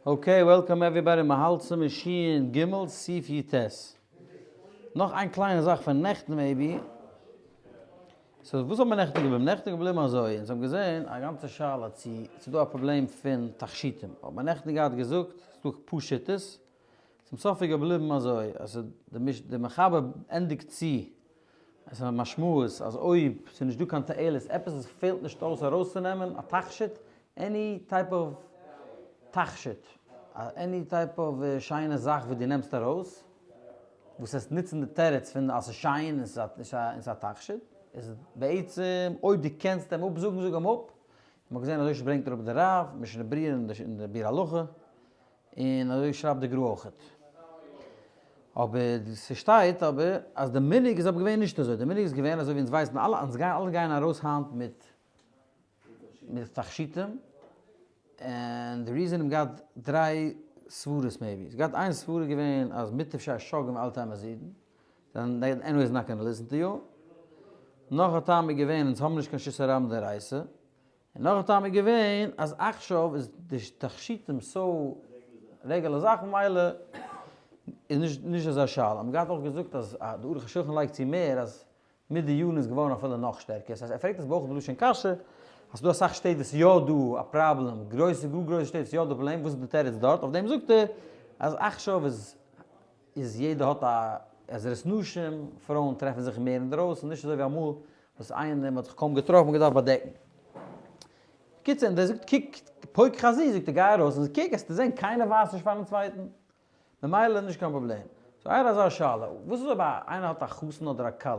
Okay, welcome everybody, מ'האלט צום שין ג סעיף י ט. נאך איין קליינע זאך פון נעכטן maybe. So וואס האט מען נעכטן געבליבן? נעכטן איז געבליבן אזוי, אונז האבן געזען א גאנצע שאלה צו ס'איז דא א פראבלעם פון תכשיטים. האט מען נעכטן געהאט געזאגט ס'איז דא פאר שיטות. צום סוף איז געבליבן אזוי, אז די מחבר ענדיגט צו, עס איז א משמעות אז אויב ס'איז נישט דא קיין תועלת, עפעס וואס פעלט נישט אויס ארויסצונעמען, א תכשיט, any type of תכשיט, any type of שיינע זאך וואס דו נעמסט ארויס, וואס עסט נוצן די תירוץ פון אז ס'איז שיין און ס'איז א תכשיט, איז בעצם אויב דו קענסט אים אפזאגן זאג אים אפ, מ'האט געזען אזוי ברענגט אראפ די רב, משנה ברורה אין די ביאור הלכה. און אזוי שרייבט די גרא אויכעט. אבער ס'שטייט אבער אז די מנהג איז אבער געווען נישט אזוי, די מנהג איז געווען אזוי ווי אונז ווייסן אלע, אונז גייען אלע גייען ארויס היינט מיט מיט תכשיטים, און די reason האבן געהאט דריי סברות maybe, ס'איז געהאט איין סברה געווען אז מוטב שיהא שוגגין ואל תהא מזידין, then they anyways not gonna listen to you, נאך א טעם איז געווען אונז האבן נישט קיין רשות הרבים דאורייתא, און נאך א טעם איז געווען אז עכשיו איז די תכשיטים so רעגולער זאך ממילא איז נישט נישט אזא שאלה. מ'האט געהאט אויך געזאגט אז די ערוך השולחן לייגט צו מער אז מיט די יארן איז געווארן אפילו נאך שטערקער. ס'הייסט ער פרעגט עס באויך בלשון קשיא אז ס'דא אסאך שטעט וואס יא דא א פראבלעם, גרויסע גאר גרויסע שטעט וואס יא דא פראבלעם, וואס איז די תירוץ דארט? אויף דעם זאגט ער אז עכשיו איז איז יעדער האט א עזרת נשים, פרויען טרעפן זיך מער אינדרויסן, נישט אזוי ווי אמאל וואס איינער מען האט זיך קוים געטראפן און געדארפט באדעקן. בקיצור, און דער זאגט קוק, פוק חזי, זאגט ער גיי ארויס און קוק וועסטו זען קיינער ווייזט נישט פארן צווייטן, ממילא נישט קיין פראבלעם. So איינער אזא שאלה, וואס איז אויב איינער האט א חתן אדער א כלה?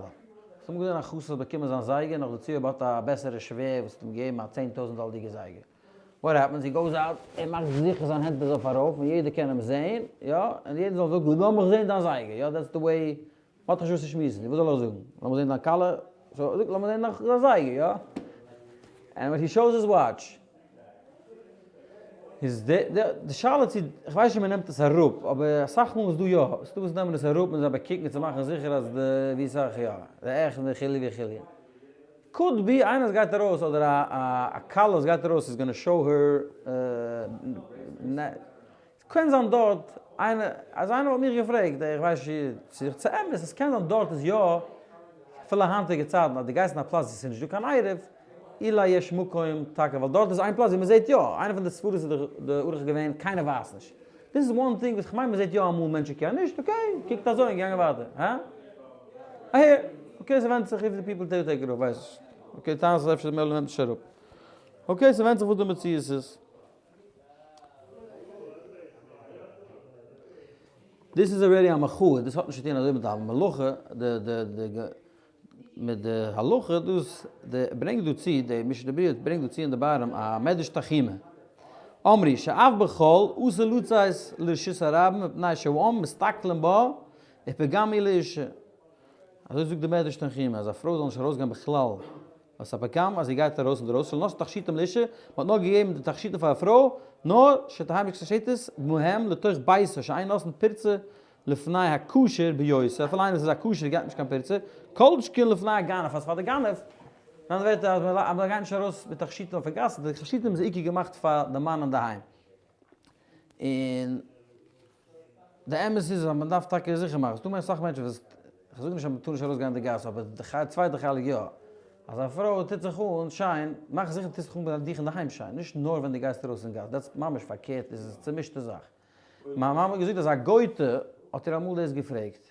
האסט אמאל געזען א חתן האט באקומען זיין זייגער, נאכדערצו אויב האט א בעסערע שווער וואס האט אים געגעבן א 10,000 דאלערדיגע זייגער? What happens? He goes out, ער מאכט זיכער זיין הענט איז אויף ארויף און יעדער קען אים זעהן, יא, און יעדער זאל זאגן לאמיך זעהן דיין זייגער, יא, that's the way, מ'האט נישט וואס צו שמועסן, וואס זאל איך זאגן, לאמיך זעהן דיין כלה, so זאג לאמיך זעהן דיין זייגער, יא, and when he shows his watch, איז די די שאלה צו, איך ווייס נישט אויב מ'נעמט עס אראפ, אבער אסאך מאל איז דא יא, ס'דא וואס נעמען עס אראפ און זיי באקוקן צו מאכן זיכער אז די ווי סאך יא, די עכט וכו' וכו'. Could be איינער וואס גייט ארויס אדער א א כלה וואס גייט ארויס איז gonna show her קען זיין דארט איינער אז איינער וואלט מיך געפרעגט איך ווייס נישט צו איך צו אמת עס קען זיין דארט איז יא אפילו היינטיגע צייטן אז דו גייסט אין א פלאץ ווי עס איז נישט דא קיין עירוב אולי יש מקום טאקע ווייל דארט איז איין פלאץ ווי מען זעט יא איינע פון די סברות איז די ערוך געווען קיינער ווייסט נישט דאס איז one thing וואס כ'מיין מ'זעט יא אמאל מענטשן קען נישט, okay, קוקט אזוי און געגאנגען ווייטער, הא? אהער, okay ס'ווענדט זיך if the people take it אראפ, ווייס נישט, okay טענות אז אפשר די מעלדונג נעמט נישט אראפ, okay ס'ווענדט זיך וואס די מציאות איז. דאס איז already א מחאה, דאס האט נישט צו טון אזוי מיט א מלאכה, די די די מיט די הלכה דאס די ברענגט דא צו די משנה ברורה ברענגט דא צו אין די בארעם א מדרש תחומא אמרי שאף בכל אסור לצאת לרשות הרבים מפני שהעם מסתכלים בה ופגם היא לאשה אזוי זאגט די מדרש תנחומא אז א פרוי זאל נישט ארויסגיין בכלל ווייל ס'איז א פגם אז זי גייט ארויס אינדרויסן שלא נתנו תכשיטים לאשה מ'האט נאר געגעבן די תכשיטים פאר א פרוי נאר שתהא מתקשטת בהם לתוך ביתה שאין נותנין פירצה לפני הכשר ביותר, אפילו איינער וואס איז א כשר גייט נישט קיין פירצה, כל שכן לפני הגנב, אז פאר די גנב, אין אנדערע ווערטער אז מען גייט נישט ארויס מיט תכשיטים אויפן גאס, די תכשיטים איז עיקר געמאכט פאר די מאן אינדערהיים. און די אמת איז אז מען דארף טאקע זיכער מאכן, ס'דא אסאך מענטשן וואס, כ'זאג נישט אז מען טאר נישט ארויס גיין אין די גאס, אבער די צווייטע חלק יא, אז א פרוי טוט זיך אן שיין, מאך זיכער טוסט זיך אן ביי דיך אינדערהיים שיין, נישט נאר ווען דו גייסט ארויס אין גאס, that's ממש פארקערט, עס איז א צומישטע זאך. מיין מאמע האט געזאגט אז א גוי'טע האט איר אמאל דאס געפרעגט.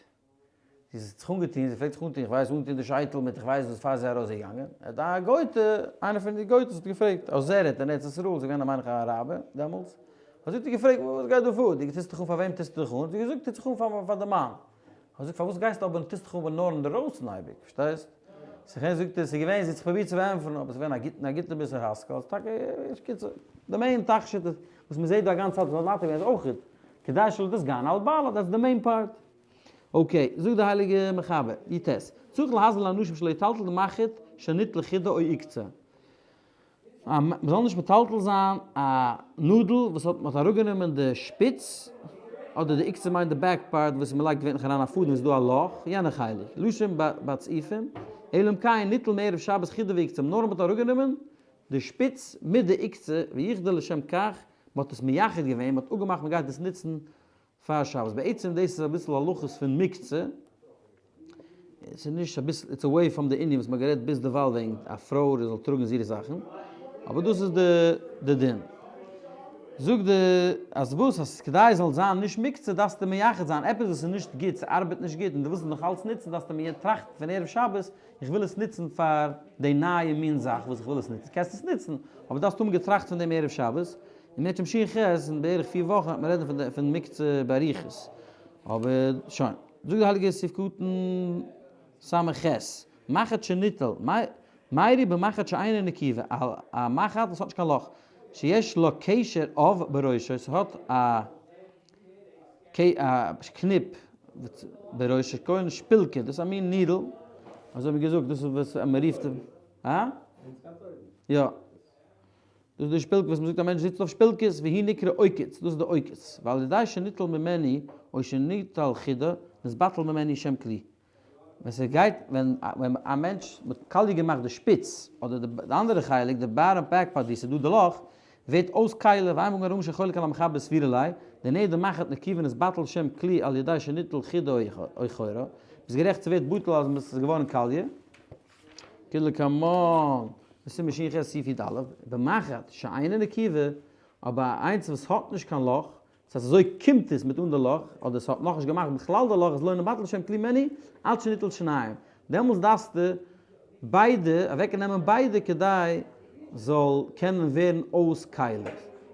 זי האט זיך אנגעטון, זי פלעגט זיך אנטון, איך ווייס, אנטון די שייטל מיט איך ווייס וואס פאר זי איז ארויסגעגאנגען. האט א גוי'טע, איינע פון די גוי'טעס האט געפרעגט, עוזרת אין ארץ ישראל, זי איז געווען מיין איך א אראבער דעמאלטס, האט זי געפרעגט וואס גייט דא פאר, דו טוסט דיך אן פאר וועם טוסטו דיך אן? האט זי געזאגט טוט זיך אן פאר די מאן. האט זי געזאגט פארוואס גייסטו אבער און טוסט דיך אן נאר אינדערויסן אייביג, פארשטייסט? ס'כן זאגט ער, ס'איז געווען, זי האט זיך פרובירט צו פארענטפערן, אבער ס'איז געווען א גוטן א גוטע מוסר השכל, אז טאקע, קיצור, די main תכשיט וואס מ'זעט דא א גאנצע צייט וואס האט ווייטער געווען איז אויך כדי שלא תתגנה על בעלה, that's the main part. Okay, זאגט די הייליגע מחבר, י ט, צריך להזהיר לאנשים שלא יטלטל מחט שניטלה חידה או עוקצה. מ'זאל נישט מטלטל זיין א נאדל וואס האט מ'האט אראפגענומען די שפיץ, אדער די עוקצה מיינט די back part וואס מ'לייגט געווענליך אריין א פאדעם איז דא א לאך, יענע חלק, לשון בצעיפים, אלא אם כן ניטל מערב שבת חידה ועוקצה, נאר מ'האט אראפגענומען די שפיץ מיט די עוקצה ויחדה לשם כך. מען האט עס מייחד געווען, מען האט אפגעמאכט מען גייט עס נוצן פאר שבת. בעצם דאס איז אביסל הלכות פון מוקצה, עס איז נישט אביסל, it's away from די ענין וואס מען האט גערעדט ביז דערווייל וועגן א פרוי זאל טראגן זיערע זאכן, אבער דאס איז די די דין. זאגט די אז וואס אז כדי עס זאל זיין נישט מוקצה דארפסטו מייחד זיין עפעס וואס איז נישט גוט, ס'ארבעט נישט גוט און דו ווילסט עס נאך אלץ נוצן דארפסטו מייד טראכטן פון ערב שבת איך וויל עס נוצן פאר די נייע מין זאך וואס איך וויל עס נוצן, קענסט עס נוצן אבער דארפסט האבן געטראכט פון דעם ערב שבת, און מיט שין ח אין בערך פיר וואכן וועט מען רעדן פון מוקצה באריכות, אבער שוין. זאגט די הייליגע סעיף קטן ס"ח, מחט שניטל, מיירי במחט שאינה נקיבה, א מחט וואס האט נישט קיין לאך, שיש לה קשר עב בראשו, ס'האט א קניפ בראשו, כגון שפילקע, דאס איז א מין needle, אזוי האט מען געזאגט, דאס איז וואס מען רופט, הא? יא. דאס איז די שפילקע וואס מ'זאגט א מענטש זיצט אויף שפילקעס, והיא נקרא עוקץ, דאס איז די עוקץ, ועל ידי שניטל ממנו או שניטל חודה, נתבטל ממנו שם כלי. ווען ס'גייט, ווען א מענטש מ'האט קאליע געמאכט די שפיץ, אדער די אנדערע חלק, די bottom back part ווי ס'איז דא די לאך, ווערט אויס כלי, ואין מגן אברהם שחולק על המחבר סבירא ליה, דנדר מחט נקובה נתבטל שם כלי על ידי שניטל חודה או חורה. ביסט גערעכט ס'ווערט בטל אז ס'איז געווארן קאליע. כדלקמן, בסימן ש"ח סעיף י"א, במחט שאינה נקובה, אבער א איינס וואס האט נישט קיין לאך, דאס הייסט אזוי קומט עס מיט אן די לאך, אדער עס האט נאכנישט געמאכט בכלל די לאך איז לא נתבטל שם כלי ממנו עד שניטל שניהם, דעמאלטס דארפסטו ביידע אוועק נעמען ביידע כדי זאל קענען ווערן אויס כלי,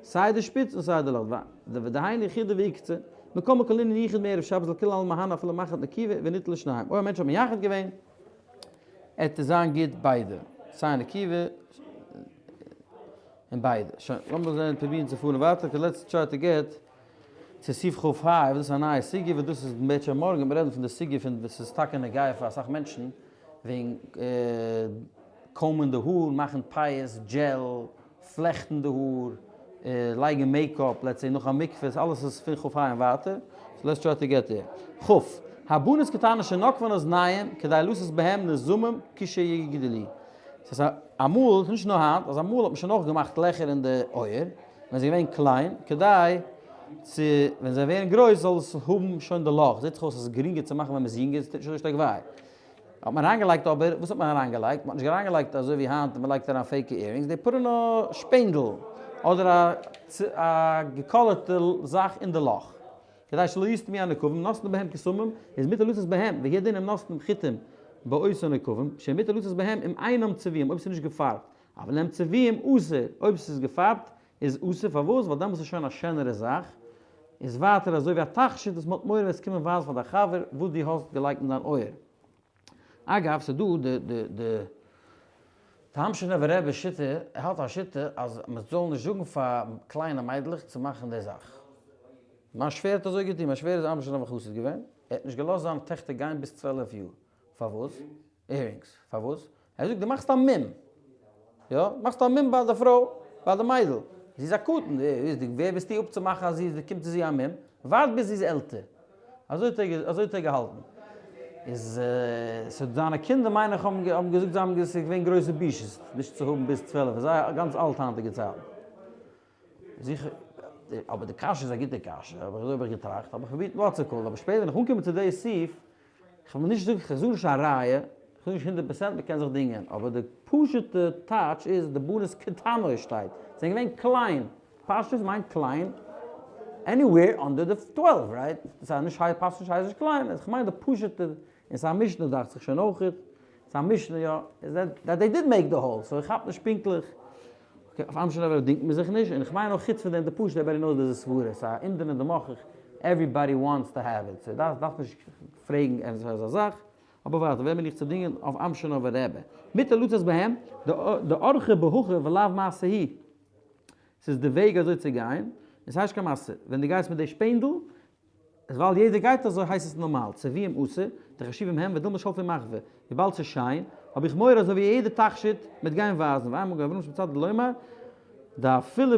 סיי די שפיץ און סיי די לאך, ודהיינו חודה ועוקצא, מכל מקום לענין ייחוד מערב שבת לכולי עלמא מהני אפילו מחט נקובה וניטל שניהם, אויב א מענטש האט מייחד געווען. עט עס זיין גוט ביידע, סיי נקובה און ביידע. שוין, לאמיר זען פרובירן צו פארן ווייטער, okay let's try to get צו סעיף כ"ה, וואס דאס איז א נייע סוגיא, וואס דאס איז בעצם מארגן וועט מען רעדן פון די סוגיא פון וואס איז טאקע נוגע פאר אסאך מענטשן, וועגן comb ען די האר, מאכן פאות, gel, פלעכטן די האר, לייגן makeup, let's say נאך א מקווה, אלעס איז פון כ"ה און ווייטער, so let's try to get there. כ', הבנות קטנות שנוקבין אזניהם כדי לשאת בהם נזמים כשיגדלו. ס'איז אמאל, ס'איז נישט נאר היינט, אז אמאל האט מען שוין אויך געמאכט לעכער אין די אויער, ווען זיי געווען קליין, כדי צו ווען זיי ווערן גרויס זאל עס האבן שוין די לאך, זעט זיך אויס אז עס איז גרינגער צו מאכן ווען מ'איז יונגער, עס טוט נישט אזוי שטארק וויי. האט מען אריינגעלייגט אבער, וואס האט מען אריינגעלייגט? מען האט נישט אריינגעלייגט אזוי ווי היינט מען לייגט אריין fake earrings, they put in א שפענדל אדער א א געקאלערטע זאך אין די לאך, כדי שלא יסתמו הנקבים, נותנין בהם כתמים, איז מותר לשאת בהם, והוא הדין אם נותנין חוטים באותן נקבים, שמותר לשאת בהם אם אינם צבועים, אויב ס'איז נישט געפארבט, אבל אם צבועים אסור, אויב ס'איז געפארבט איז אסור, פארוואס? ווייל דעמאלטס איז שוין א שענערע זאך, איז ווייטער אזוי ווי א תכשיט וואס מ'האט מורא וועסט קומען ווייזן פאר דיין חבר וואס דו האסט געלייגט אין דיין אויער. אגב, ס'איז דא די די די די אמשינאווער רבי שיטה, ער האט א שיטה אז מ'זאל נישט זאגן פאר קליינע מיידלעך צו מאכן די זאך. מיין שווער האט אזוי געטון, מיין שווער איז אמשינאווער חסיד געווען, ער האט נישט געלאזט זיינע טעכטער גיין ביז 12 יאר. פארוואס? earrings. פארוואס? ער זאגט דו מאכסט א מום. יא, מאכסט א מום ביי די פרוי, ביי די מיידל. זי איז א קטן, ווער ביסטו אפצומאכן אז זי איז, קומט צו זי א מום? ווארט ביז זי איז עלטער. אזוי האט ער, אזוי האט ער געהאלטן. איז so זיינע קינדער מיין איך האבן האבן געזאגט זיי האבן ס'איז געווען גרויסע בושות נישט צו האבן ביז 12, איז זייער גאנץ אלט היינטיגע צייטן. זיכער, אבער די קשיא איז א גוטע קשיא, אבער אזוי האב איך געטראכט, האב איך פרובירט what's it called, אבער שפעטער ווען איך אנקומען צו די סעיף, איך וויל נישט זאגן, איך זאג נישט א ראיה, איך זאג נישט 100% מען קען זיך דינגען, אבער די פשוט'ע טייטש איז די בנות קטנות שטייט, זיי זענען געווען קליין, פשטות מיינט קליין, anywhere under די 12, right? דאס הייסט נישט פאסט נישט הייסט נישט קליין, איך מיין די פשוט'ע, און ס'איז א משנה דאכט זיך שוין אויכעט, ס'איז א משנה יא, איז that they did make the hole, so איך כאפ נישט פונקטליך. okay, אויף אמשינאווער דינגט מען זיך נישט, און איך מיין אויך חוץ פון דעם די פשוט'ע everybody knows דאס איז סברה, ס'איז א אומדנא דמוכח, everybody wants to have it, so דארף דארף נישט פרעגן עפעס אזא זאך, אבער ווייטער, ווער בין איך צו דינגען אויף אמשינאווער רבי? מותר לצאת בהם, דאורחא בהכי ולאו מעשה הוא. ס'איז די וועג אזוי צו גיין, און ס'הייסט קיין מעשה, ווען דו גייסט מיט די שפענדל, איז ווייל יעדער גייט אזוי הייסט עס נארמאל, צבועים אסור, דחשיבים הם ודילמא שלפי מחווה, וויבאלד ס'איז שיין, האב איך מורא אזוי ווי יעדע תכשיט מיט גיין ווייזן, ואין מגן אברהם שמצד לומר, דאפילו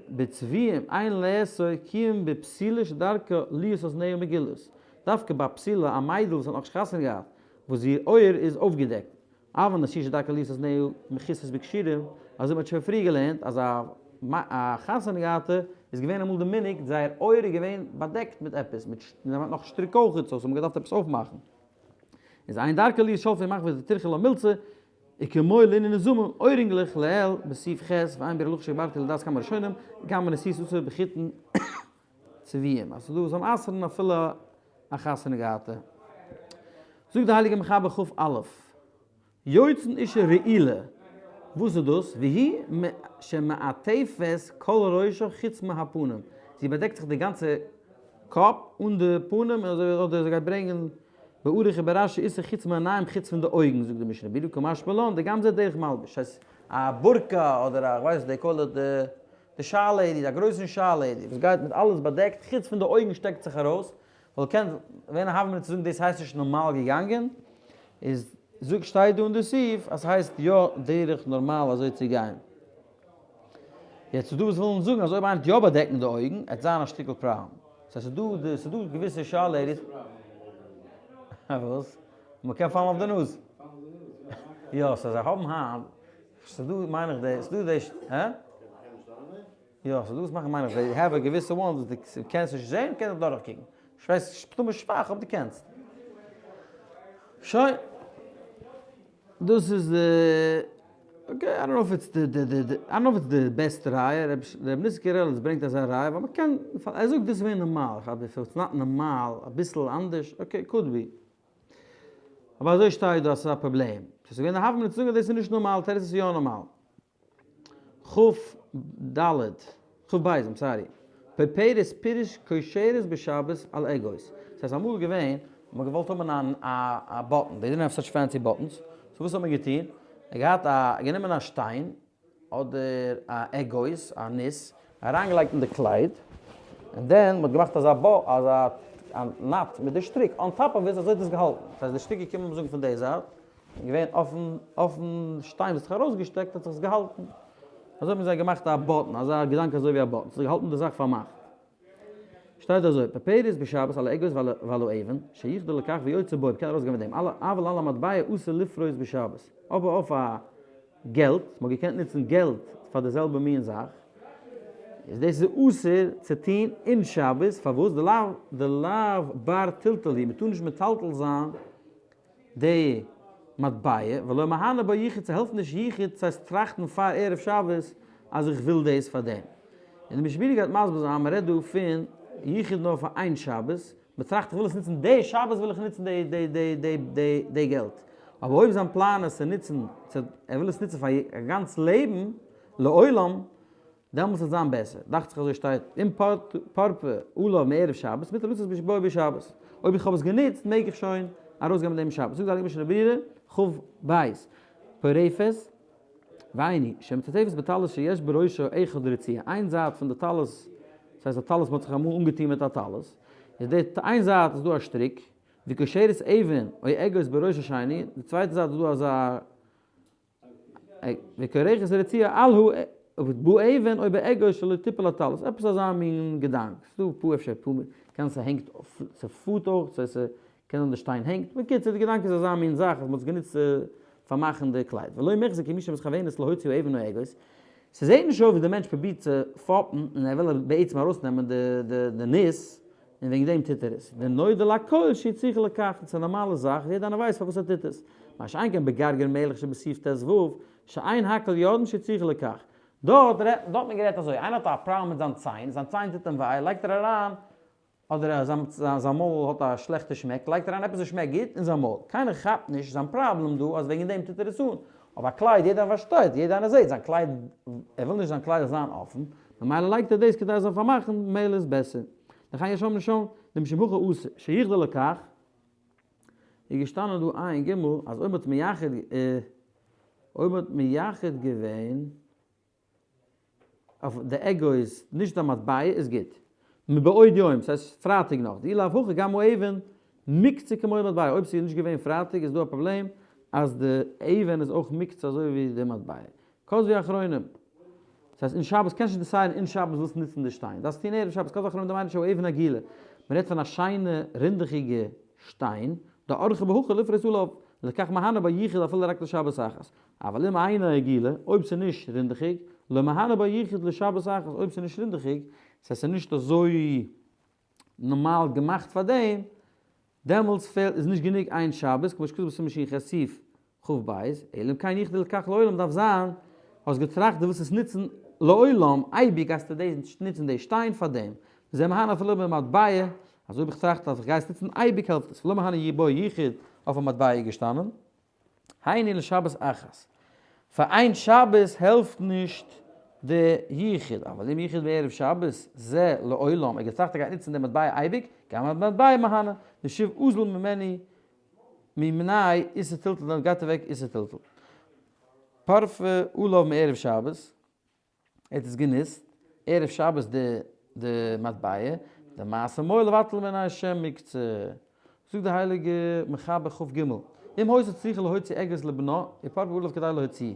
בצבועים אין לאסור כי אם בבתולה שדרכה להיות אזניה מגולות, דווקא ביי בתולה א מיידל וואס האט נאכנישט חתונה געהאט, וואס איר אויער איז אויפגעדעקט, אבל נשואה שדרכה להיות אזניה מכוסות בקשרים, אזוי ווי מ'האט שוין פריער געלערנט אז א. א חתונה געהאטע איז געווען אמאל די מנהג זייער אויער איז געווען באדעקט מיט עפעס, מיט נאך שטריק אויכעט, so ס'האט מען געדארפט עפעס אויפמאכן. איז אין דרכה להיות שלפה ומחבית וטירחא לה מילתא, וכמו לענין נזמים, אוירינגלעך לעיל בסעיף ח' ועיין ביאור הלכה שביארתי לדעת כמה ראשונים, גם בנשיאות אסור בחוטין צבועים, אז ס'איז דא וואס זאלן אסר'ן אפילו א חתונה געהאטע. זאגט די הייליגע מחבר כ א, יוצאין אשה רעילה, וואס איז דאס? והיא שמעטפת כל ראשה חוץ מהפנים, זי באדעקט זיך די גאנצע קאפ אן די פנים, און אזוי אדער זי גייט ברענגען באריך וברשי איסור חוץ מעיניים חוץ פון די אויגן, זאגט די משנה ברורה קא משמע לן דגם זה דרך מלבוש, ס'הייסט א בורקע אדער א כ'ווייס they call it די shawl lady, א גרויסן shawl lady וואס גייט מיט אלעס באדעקט חוץ פון די אויגן שטעקט זיך ארויס, ווייל קען ווען א הוה אמינא צו זאגן דאס הייסט נישט נארמאל געגאנגען, איז זאג שטייט דא אין די סעיף אז ס'הייסט יא דרך נארמאל אזוי צו גיין. יעצט ס'דא וואס ווילן זאגן אז אויב איינער וועט יא באדעקן די אויגן עט זיין א שטיקל פראבלעם. סא ס'דא די ס'דא געוויסע shawl ladies. וואס? מ'קען פאלן אויף די נאז. יא סא זיי האבן היינט ס'דא מיין איך די ס'דא די הא? יא, ס'דא וואס מאכן מיין איך זיי have א געוויסע one וואס דו קענסט נישט זעהן, קענסט דורך קוקן. כ'ווייס מסתמא שוואך אבער דו קענסט. שוין. דאס איז די, okay, I don't know if it's די די די I don't know if it's די בעסטע ראיה, ר' ניסן קרליץ ברענגט אזא ראיה ווייל מ'קען, ער זאגט דאס איז געווען נארמאל, כ'האב if it's not נארמאל, אביסל אנדערש, okay, could be. אבער אזוי שטייט דא אז ס'איז א פראבלעם. ס'איז געווען א הוה אמינא צו זאגן אז דאס איז נישט נארמאל, תירוץ איז יא נארמאל. כ ד, כ ב, I'm sorry, פופרת פירוש קושרת בשבת על אגוז. ס'איז אמאל געווען, מ'האט געוואלט האבן א א button, they didn't have such fancy buttons, so וואס האט מען געטון? ער געהאט א, גענומען א שטיין, אדער א אגוז, א ניס, אריינגעלייגט אין די קלייד, און then מ'האט געמאכט אזא bow, אזא knot מיט די שטריק, on top of it, אזוי האט עס געהאלטן. ס'הייסט די שטריק געקומען לאמיר זאגן פון די זייט, און געווען אויפן אויפן שטיין וואס האט זיך ארויסגעשטעקט האט זיך עס געהאלטן. אזוי האבן זיי געמאכט א button, אזא געדאנק אזוי ווי א button, ס'האט געהאלטן די זאך פארמאכט. שטייט אזוי, פפרס בשבת על האגוז ועל האבן, שיחדל לכך ויוצא בו, מ'קען ארויסגיין מיט דעם, אבל על המטבע אסור לפרוס בשבת, אבער אויף א געלט, מ'האט געקענט נוצן געלט פאר די זעלבע מין זאך, איז דאס איז אסור צו טון אין שבת, פארוואס? דלאו בר טלטול הוא, מ'טאר נישט מטלטל זיין די מטבע, ולא מהנה בו יחוד, ס'העלפט נישט יחוד, ס'הייסט טראכטן פאר ערב שבת אז איך וויל דאס פאר דעם. און די משנה ברורה גייט מסביר זיין אז מ'רעדט דא פון יחוד נאר פאר איין שבת, מ'טראכט איך וויל עס נוצן די שבת וויל איך נוצן די די די די די די געלט, אבער אויב זיין פלאן איז צו נוצן, ער וויל עס נוצן פאר א גאנץ לעבן, לעולם, דעמאלטס וועט זיין בעסער. דאכט זיך אזוי שטייט אם פרפה עליו מערב שבת מותר לצאת בו בשבת. אויב איך האב עס גענוצט מעג איך שוין ארויסגיין מיט דעם שבת. זאגט די הייליגע משנה ברורה, כ ב, פורפת, והיינו, שמטוטפת בטלית שיש בראשו אחד רצועה, איין זייט פון די טלית, דאס הייסט א טלית מ'האט זיך אמאל אנגעטון מיט א טלית, איז די איין זייט איז דא א שטריק, וקושרת אבן או אגוז בראש השני, די צווייטע זייט איז דא אזא וכורכת הרצועה על ה באבן או באגוז שלא תיפול הטלית, עפעס אזא מין געדאנק, ס'דא פ אפשר פ קען ס'הענגט אויף ס'פארט אויך סאו ס'קען זיין די שטיין הענגט, בקיצור די געדאנק איז אזא מין זאך אז מ'האט עס גענוצט צו פארמאכן די קלייד, ולא מיחזי כמי שמתכוונת להוציא האבן או האגוז, ס'זעט נישט אויס ווי די מענטש פרובירט צו פאפן און ער וויל בעצם ארויסנעמען די ניס און וועגן דעם טוט ער עס, ונודע לכל שהיא צריכה לכך, ס'איז א נארמאלע זאך, יעדער איינער ווייסט פארוואס ער טוט עס, מה שאין כן בגרגר מלח שבסעיף ט ו, שאין הכל יודעין שהיא צריכה לכך. דארט רעדט דארט האט מען גערעדט אזוי, איינער האט א פראבלעם מיט זיין ציין, זיין ציין טוט אים וויי, לייגט ער אריין, אדער זיין מויל האט א שלעכטע שמעק, לייגט ער אריין עפעס וואס שמעקט גוט אין זיין מויל, קיינער כאפט נישט זיין פראבלעם דא אז וועגן דעם טוט ער עס אן, אבער א קלייד יעדער פארשטייט, יעדער איינער זעט, זיין קלייד, ער וויל נישט זיין קלייד זאל זיין אפן, ממילא לייגט ער דאס כדי עס זאל פארמאכן, ממילא איז בעסער. לכן יש אומרים שם, דמשום הכי אסור, שיחדל לכך, איז געשטאנען דא עיין ג אז אויב מ'האט מייחד אויב מ'האט מייחד געווען אויף די אגוז נישט די מטבע איז גוט. מבעוד יום, ס'הייסט פרייטאג נאכט, דאי לאו הכי גם האבן מוקצה כמו מטבע, אויב ס'איז נישט געווען פרייטאג איז דא א פראבלעם אז די אבן איז אויך מוקצה אזוי ווי די מטבע. כתבו אחרונים. דאס הייסט אין שבת קענסט נישט decide ן אין שבת ווילסט נוצן די שטיין, דארפסט טון ערב שבת, כתבו אחרונים דמיינו שהוא אבן עגולה, מ'רעדט פון א שיינע רינדעכיגע שטיין, דאורחא בהכי לפרוס עליו, ולכך מהנה בו ייחוד אפילו רק לשבת אחת. אבל אם אינה עגולה, אויב ס'איז נישט רינדעכיג, לא מהנה בה ייחוד לשבת אחת, אויב ס'איז נישט רינדעכיג, ס'הייסט ס'איז נישט אזוי נארמאל געמאכט פאר דעם, דעמאלטס פעלט איז נישט גענוג איין שבת, כמו שכתוב בסימן שח סעיף כ"ב, אלא אם כן ייחדו לכך לעולם דארף זיין, האסט געטראכט דו ווילסט עס נוצן לעולם, אייביג גייסטו דאס נוצן די שטיין פאר דעם, וזה מהנה אפילו במטבע, אז אויב איך טראכט אז איך גיי עס נוצן אייביג העלפט עס, ולא מהנה בו ייחוד אויף א מטבע איז געשטאנען. היינו לשבת אחת. פאר איין שבת העלפט נישט די ייחוד, אבל אם ייחד בערב שבת זה לעולם, ער האט געטראכט ער גייט נוצן די מטבע אייביג, גם המטבע מהנה, דשוב אזיל ממנו מימני איסור טלטול דאן גייט אוועק איסור טלטול. פרפה עליו מערב שבת. ער האט עס גענוצט ערב שבת די די מטבע, די מעשה מועיל לבטל מן השם מקצה. זאגט די הייליגע מחבר כ"ג, אם היתה צריכה להוציא אגוז לבנה, ופרפה עליו כדי להוציא.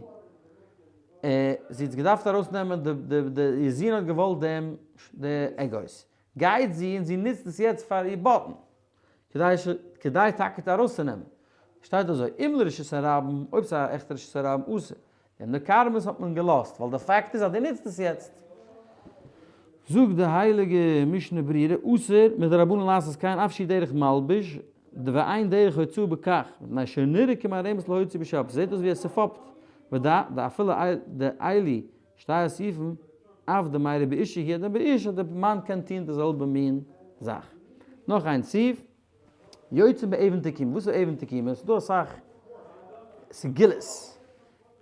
זי האט געדארפט ארויס נעמען די די די איר זון האט געוואלט דעם די אגוז, גייט זי און זי נוצט עס יעצט פאר איר button, כדי כדי טאקע ארויסצונעמען. שטייט אזוי, אם לרשות הרבים, אויב ס'איז א עכטע רשות הרבים, אסור. און די כרמית האט מען געלאזט, ווייל די פאקט איז אז דו נוצט עס יעצט. זאגט די הייליגע משנה ברורה, אסור מדרבנן לעשות כן אף שהיא דרך מלבוש, ואין דרך הוצאה בכך, מפני שנראה כמרמס להוציא בשבת, זעט אויס ווי עס צופאפט, ודע דאפילו דאלו שתי הסעיפים, אף דמיירי באישה הוא הדין באיש אז די מאן קען טוהן די זעלבע מין זאך. נאך איין סעיף, יוצא באבן תקומה, וואס איז אבן תקומה? ס'איז דא אסאך סגולות,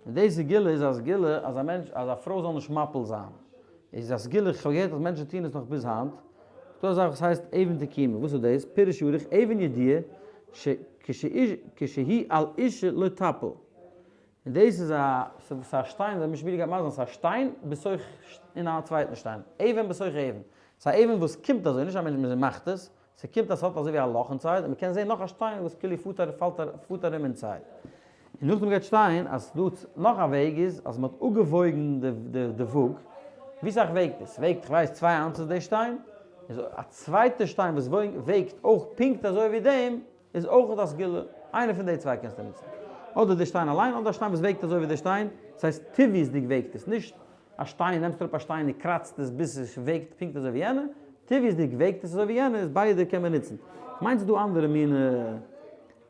און די סגולה איז א סגולה אז א מענטש אז א פרוי זאל נישט מפיל זיין, איז א סגולה, איך האב געהערט אז מענטשן טוען עס נאך ביז היינט, ס'איז דא א זאך וואס הייסט אבן תקומה, וואס איז דאס? פירוש ערוך אבן ידועה שכשהיא על אישה לא תפיל, און דאס איז א, ס'איז א שטיין, דער משנה ברורה גייט מסביר זיין, ס'איז א שטיין בתוך אין א צווייטן שטיין, אבן בתוך אבן, ס'איז א אבן וואס קומט אזוי, נישט א מענטש מאכט עס, ס'קומט אז ס'האט אזוי ווי א לאך inside, און מ'קען זען נאך א שטיין וואס כאילו פארט פאלט פארט ארום inside. און נאכדעם גייט שטיין אז ס'דא נאך א וועג איז אז מ'האט אפגעוואויגן די די די וואג, ווי סאך וועגט עס? ס'וועגט כ'ווייס צוויי ounces די שטיין, איז א צווייטע שטיין וואס וועגט אויך פונקט אזוי ווי דעם, איז אויך א סגולה, איינע פון די צוויי קענסטו נוצן, אדער די שטיין אליין אדער א שטיין וואס וועגט אזוי ווי די שטיין, דאס הייסט טבעיות'דיג וועגט עס, נישט א שטיין, נעמסט אראפ א שטיין און קראצט עס ביז עס וועגט פונקט אזוי ווי יענע, טבעיות'דיג וועגט עס אזוי ווי יענע, איז ביידע קען מען נוצן. כ'מיין ס'איז דא אנדערע מינע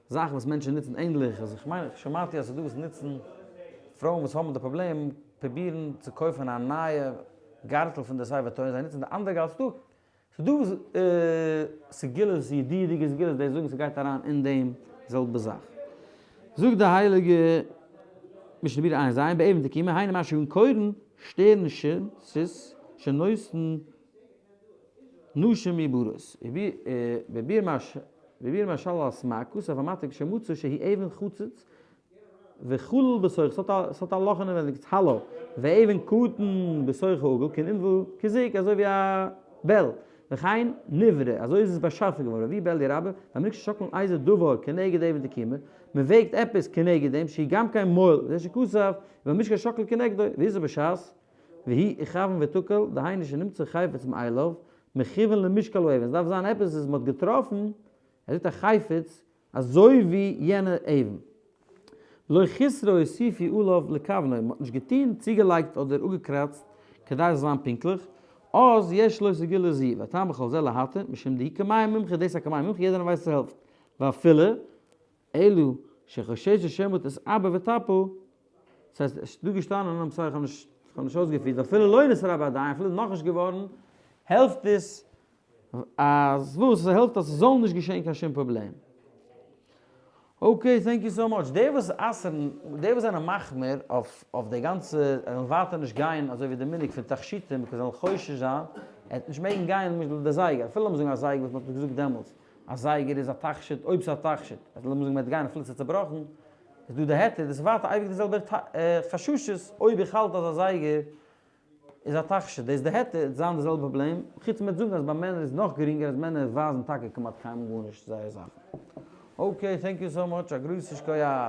זאכן וואס מענטשן נוצן ענליך, אז כ'מיין שמעתי אז ס'איז דא וואס נוצן, פרויען וואס האבן די פראבלעם פרובירן צו קויפן א נייע גארטל פון די ספר תורה, זיי נוצן די אנדערע גארטל, ס'איז דא ס'איז דא סגולות, ידיעות'דיגע סגולות, די זאגן ס'גייט אריין אין דעם זעלבע זאך. זאגט די הייליגע משנה ברורה עיין ז, באבן תקומה, היינו מה שהן קורין שטערן סוס שנושאין נשים מעוברות. ובביר משל על הסמ"ק, כתב המעתיק שמצא שהיא אבן חצוץ וחלל בתוך, ס'האט א לאך אינעווענדיג, it's hollow, ואבן קטן בתוך העגול, כעין כזוג, אזוי ווי א bell, וכן נברא, אזוי איז עס באשאפן געווארן, ווי בעלי רבה, והמנהג ששוקלין איזה דבר כנגד אבן תקומה, מען וועגט עפעס כנגד דעם, שהיא גם כן מועיל, זה שכתב, והמשקל שוקל כנגדו, ואיזו בשעת, והיא יכוון ותקל, דהיינו שנמצא חפץ מאליו, מכוון למשקל האבן, עס דארף זיין עפעס וואס מען האט געטראפן, ער זאגט א חפץ, אזוי ווי יענע אבן. לא חסרו הוסיפו עליו לכוונו, מען האט נישט געטון, צוגעלייגט אדער אפגעקראצט כדי עס זאל זיין פונקטליך, אז יש לו סגולה זו, והטעם בכל זה להתיר, משום דהוא כמעיין מומחה, דאס איז א כמעיין מומחה, יעדער ווייסט עס העלפט, ואפילו אלו שחוששת שמא תתעבר ותפיל, ס'הייסט, עס איז דא געשטאנען, I'm sorry איך האב נישט אויסגעפירט, ואפילו לא נתרבה עדיין, אפילו איז נאכנישט געווארן, העלפט עס אז וואס? עס העלפט אז ס'זאל נישט געשען קיין שום פראבלעם. Okay, thank you so much. די וואס אסר'ן, די וואס זענען מחמיר אויף אויף די גאנצע, וועלן ווייטער נישט גיין אזוי ווי די מנהג פון תכשיטים, because זיי וועלן חושש זיין, ער וועט נישט מעגן גיין למשל די זייגער, אפילו לאמיר זאגן א זייגער וואס מ'האט געזאגט דעמאלטס, א זייגער איז א תכשיט, אויב ס'איז א תכשיט, אז לאמיר זאגן מ'וועט גיין אפילו ס'איז צובראכן, איז דא די היתר, דאס איז ווייטער אייביג די זעלבע חששות, אויב איך האלט אז א זייגער איז א תכשיט, דאס די היתר וועט זיין די זעלבע פראבלעם, חוץ מ'וועט זאגן אז ביי מענער איז נאך גרינגער אז מענער ווייזן טאקע כמעט קיינמאל גארנישט זייער זאכן. Okay, thank you so much, א גרויסע שכוח.